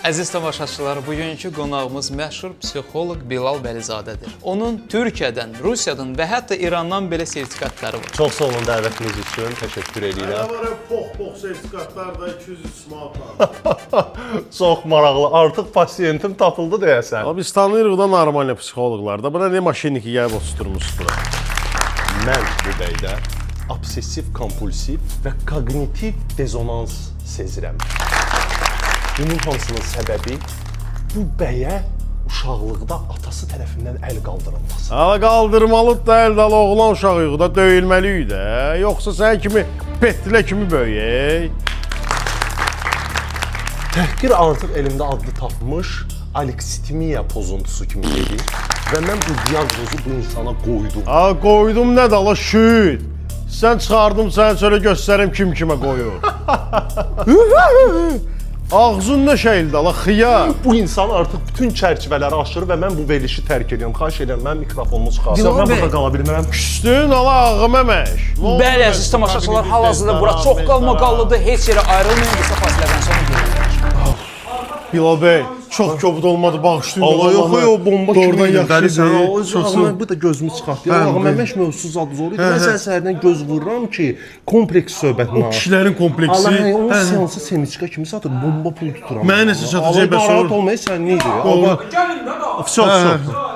Əziz tamaşaçılar, bugünkü qonağımız məşhur psixoloq Bilal Bəlizadədir. Onun Türkiyədən, Rusiyadan və hətta İrandan belə sertifikatları var. Çox sağ olun dəvətiniz üçün. Təşəkkür edirəm. Var pox-pox sertifikatlar da 203 manat. Çox maraqlı. Artıq pasiyentim tapıldı deyəsən. Abi biz tanıyırıq da normal psixoloqlar da. Buna nə maşiniki gəlib oturtmuşsunuz bura. Mən bu bəydə obsessiv kompulsiv və koqnitiv dezonans sezirəm. Bunun hamısının səbəbi bu bəyə uşaqlıqda atası tərəfindən əl qaldırılması. Ala qaldırmalı da əl dala oğlan uşağı da döyülməliyik də. Yoxsa sən kimi pettilə kimi böyüyək. Təhqir artıq elmdə adlı tapmış aleksitimiya pozuntusu kimi gedir və mən bu diaqnozu bu insana qoydum. Ha qoydum nə dala şüt. Sən çıxardım sən şöyle göstərim kim kimə qoyur. Ağzın nə şeydir dala xiyar. Bu insan artıq bütün çərçivələri aşır və mən bu verilişi tərk edirəm. Xahiş edirəm, mənim mikrofonumu çıxarsın. Bilal Mən bəy. burada qala bilmərəm. Üstün ala ağım əməş. Bəli, əziz tamaşaçılar, hal-hazırda bura çox qalmaqallıdır. Heç yerə ayrılmayın, qısa fasilədən sonra görüşürük. Bilal bəy, çox kobud olmadı, bağışlayın. Allah yox, yox, bomba kimi Doğrudan idi. yaxşı deyil. Çox mən bu da gözümü çıxartdı. Ağım əməş mövzusu zad zor idi. Mən sən səhərdən göz vururam ki, kompleks söhbətinə. O kişilərin kompleksi. Allah həy, onun seansı semiçka kimi satır, bomba pul tuturam. Mənə nəsə çatacaq bəs Allah olur. narahat olmaya sən nə edir? Allah. Vso, vso.